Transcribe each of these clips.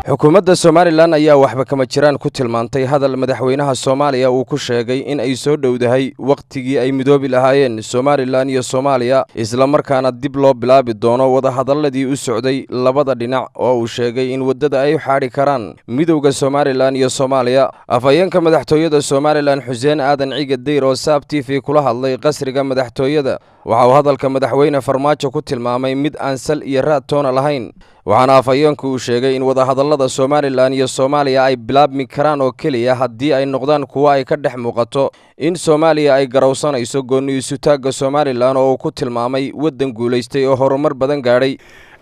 Xukuumadda Somalilan ayaa waxba kama jiraan ku tilmaantay hadal madaxweynaha Soomaaliya uu ku sheegay in ay soo dhowdahay wakhtigii ay midoobi lahaayeen Somalilan iyo Soomaaliya, islamarkaana dib loo bilaabi doono wadahadalladii u socday labada dhinac, oo uu sheegay in waddada ay u xaadhi karaan midowda Somalilan iyo Soomaaliya. Afhayeenka madaxtooyada Somalilan, Xuseen Aadan Ciga Dayr, oo Saab TV kula hadlay qasriga madaxtooyada, waxa uu hadalka madaxweyne Farmaajo ku tilmaamay mid aan sal iyo raad toona lahayn. Waxaana afhayeenku uu sheegay in wadahadallada Somalilan iyo Soomaaliya ay bilaabmi karaan oo keliya haddii ay noqdaan kuwo ay ka dhex muuqato in Soomaaliya ay garowsanayso goonni isutaagga Somalilan, oo uu ku tilmaamay waddan guulaystay oo horumar badan gaadhay.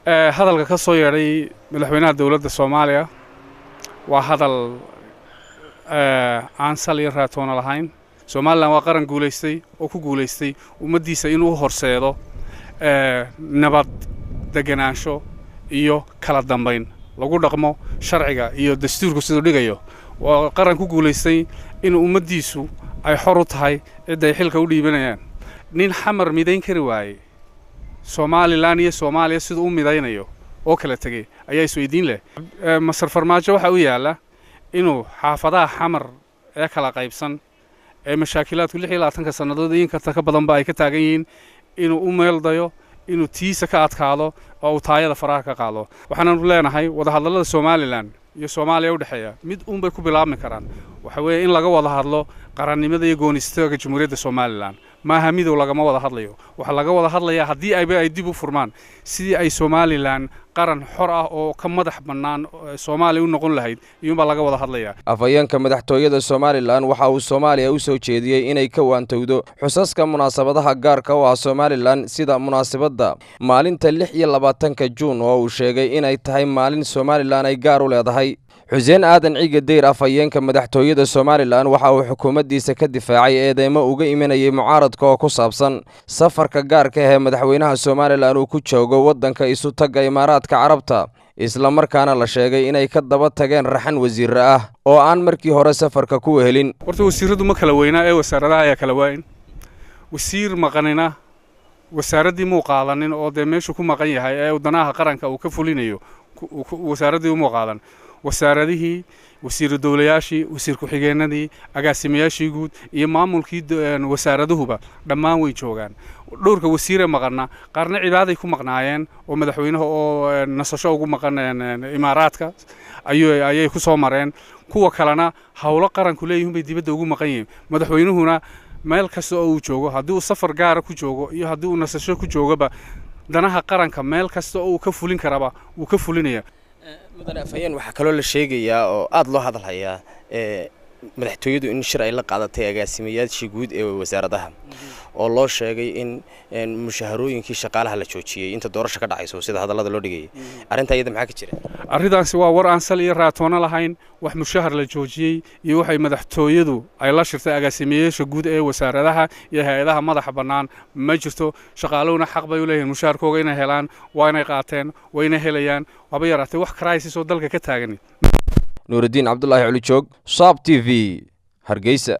Hadalka ka soo yeedhay madaxweynaha dowladda Soomaaliya waa hadal aan sal iyo raatoona lahayn. Somalilan waa qaran guulaystay oo ku guulaystay ummaddiisa inuu horseedo nabad, deganaansho iyo kala dambayn lagu dhaqmo sharciga iyo dastuurku siduu dhigayo. Waa qaran ku guulaystay in ummaddiisu ay xor u tahay cidda ay xilka u dhiibanayaan. Nin Xamar midayn kari waayey, Somalilan iyo Soomaaliya siduu u midaynayo oo kala tegey ayaa isweydiin leh. Masar Farmaajo waxaa u yaalla inuu xaafadaha Xamar ee kala qaybsan ee mashaakilaadku 26-ka sannadood in karta ka badanba ay ka taagan yihiin inuu u meeldayo, inuu tiisa ka adkaado oo uu taayada faraha ka qaado. Waxaananu leenahay wadahadallada Somalilan iyo Soomaaliya u dhexeeya mid uunbay ku bilaabmi karaan, waxa weeye in laga wada hadlo qarannimada iyo goonistooga Jamhuuriyadda Somalilan. Maaha midow lagama wada hadlayo. Waxaa laga wada hadlayaa, haddii ayba ay dib u furmaan, sidii ay Somalilan qaran xor ah oo ka madax bannaan Soomaaliya u noqon lahayd iyuunbaa laga wada hadlayaa. Afhayeenka madaxtooyada Somalilan waxa uu Soomaaliya u soo jeediyey inay ka waantowdo xusaska munaasabadaha gaarka u ah Somalilan, sida munaasabadda maalinta 26-ka Juun, oo uu sheegay inay tahay maalin Somalilan ay gaar u leedahay. Xuseen Aadan Ciga Dayr, afhayeenka madaxtooyada Somalilan, waxa uu xukuumaddiisa ka difaacay eedeymo uga imanayay mucaaradka oo ku saabsan safarka gaarka ah ee madaxweynaha Somalilan uu ku joogo waddanka isu tagga Imaaraadka Carabta, islamarkaana la sheegay inay ka daba tageen raxan wasiirre ah oo aan markii hore safarka ku wehelin. Horta wasiirraddu ma kala weynaa ee wasaaradaha ayaa kala waayin. Wasiir maqanina wasaaraddii muu qaadanin, oo dee meeshuu ku maqan yahay ee wadanaha qaranka uu ka fulinayo wasaaraddii umuu qaadan. Wasaaradihii, wasiiru dowlayaashii, wasiir ku-xigeenadii, agaasimayaashii guud iyo maamulkii wasaaraduhuba dhammaan way joogaan. Dhowrka wasiire maqanna qaarna cibaaday ku maqnaayeen, oo madaxweynaha oo nasasho ugu maqan Imaaraadka ayay ku soo mareen. Kuwa kalena howlo qaranku leeyihiin bay dibadda ugu maqan yihiin. Madaxweynuhuna meel kasta oo uu joogo, haddii uu safar gaara ku joogo iyo haddii uu nasasho ku joogaba, danaha qaranka meel kasta oo uu ka fulin karaba wuu ka fulinaya. Mudane afhayeen, waxaa kaloo la sheegayaa oo aada loo hadalhayaa madaxtooyadu in shir ay la qaadatay agaasimayaashii guud ee wasaaradaha, oo loo sheegay in mushaharooyinkii shaqaalaha la joojiyey inta doorasho ka dhacayso, sida hadallada loo dhigayay. Arrintaa iyada maxaa ka jira? Arrintaasi waa war aan sal iyo raatoono lahayn. Wax mushahar la joojiyey iyo waxay madaxtooyadu ay la shirtay agaasimayaasha guud ee wasaaradaha iyo hay-adaha madaxa bannaan ma jirto. Shaqaaluhuna xaq bay u leeyihiin mushaharkooga inay helaan, waa inay qaateen, waa inay helayaan. Waaba yaraatee wax crisis oo dalka ka taagan. Nuuraddiin Cabdulaahi Culijoog, Saab TV, Hargeysa.